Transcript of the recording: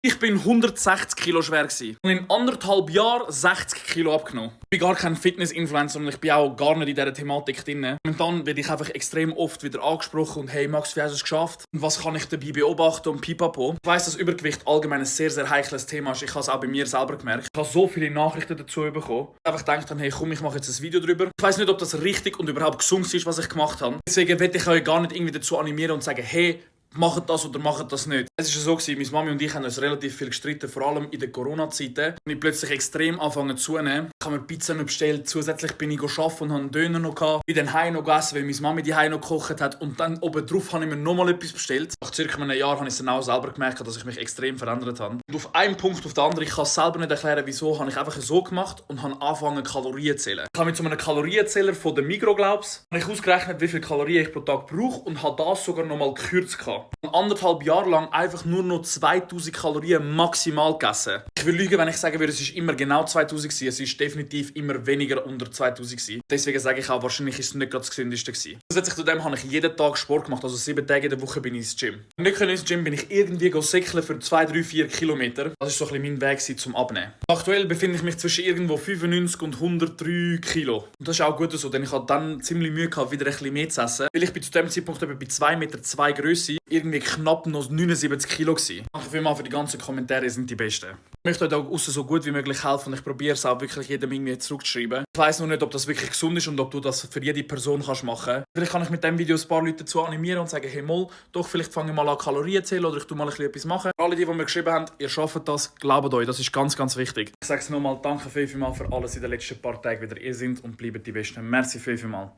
Ich bin 160 Kilo schwer und in 1,5 Jahren 60 Kilo abgenommen. Ich bin gar kein Fitness-Influencer und ich bin auch gar nicht in dieser Thematik drin. Momentan werde ich einfach extrem oft wieder angesprochen und «Hey Max, wie hast du es geschafft? Und was kann ich dabei beobachten?» und pipapo. Ich weiss, dass Übergewicht allgemein ein sehr, sehr heikles Thema ist. Ich habe es auch bei mir selber gemerkt. Ich habe so viele Nachrichten dazu bekommen. Ich habe einfach gedacht, hey komm, ich mache jetzt ein Video darüber. Ich weiss nicht, ob das richtig und überhaupt gesund ist, was ich gemacht habe. Deswegen werde ich euch gar nicht irgendwie dazu animieren und sagen, hey, macht das oder macht das nicht. Es war so, meine Mami und ich haben uns relativ viel gestritten, vor allem in den Corona-Zeiten. Und ich plötzlich extrem angefangen zunehmen. Ich habe mir Pizza noch bestellt, zusätzlich bin ich arbeiten und habe einen Döner noch gehabt. Ich bin dann heim noch gegessen, weil meine Mami die heim noch gekocht hat. Und dann obendrauf habe ich mir nochmal etwas bestellt. Nach circa einem Jahr habe ich es dann auch selber gemerkt, dass ich mich extrem verändert habe. Und auf einen Punkt auf den anderen, ich kann es selber nicht erklären, wieso, habe ich einfach so gemacht und habe angefangen Kalorien zu zählen. Ich habe mit so einem Kalorienzähler von der Migros, glaub's, habe ich ausgerechnet, wie viele Kalorien ich pro Tag brauche und habe das sogar nochmal gekürzt gehabt. 1,5 Jahre lang einfach nur noch 2000 Kalorien maximal gegessen. Ich will lügen, wenn ich sagen würde, es ist immer genau 2000 gewesen. Es ist definitiv immer weniger unter 2000 gewesen. Deswegen sage ich auch, wahrscheinlich ist es nicht gerade das gesündeste gewesen. Zusätzlich zu dem habe ich jeden Tag Sport gemacht, also 7 Tage in der Woche bin ich ins Gym. Wenn ich nicht ins Gym bin ich irgendwie säckeln für 2, 3, 4 Kilometer. Das ist so ein bisschen mein Weg zum Abnehmen. Aktuell befinde ich mich zwischen irgendwo 95 und 103 Kilo. Und das ist auch gut so, denn ich hatte dann ziemlich Mühe gehabt, wieder ein bisschen mehr zu essen. Weil ich bin zu dem Zeitpunkt etwa bei 2,2 Meter Größe irgendwie knapp noch 79 Kilo gewesen. Danke vielmals für die ganzen Kommentare, ihr seid die Besten. Ich möchte euch auch so gut wie möglich helfen und ich probiere es auch wirklich jedem irgendwie zurückzuschreiben. Ich weiss noch nicht, ob das wirklich gesund ist und ob du das für jede Person kannst machen. Vielleicht kann ich mit diesem Video ein paar Leute dazu animieren und sagen, hey mal, doch vielleicht fange ich mal an Kalorien zu zählen oder ich tue mal ein bisschen etwas machen. Alle, die mir geschrieben haben, ihr schafft das, glaubt euch, das ist ganz, ganz wichtig. Ich sage es nochmal, danke vielmals für alles in den letzten paar Tagen, wieder ihr seid und bleibt die Besten. Merci vielmals.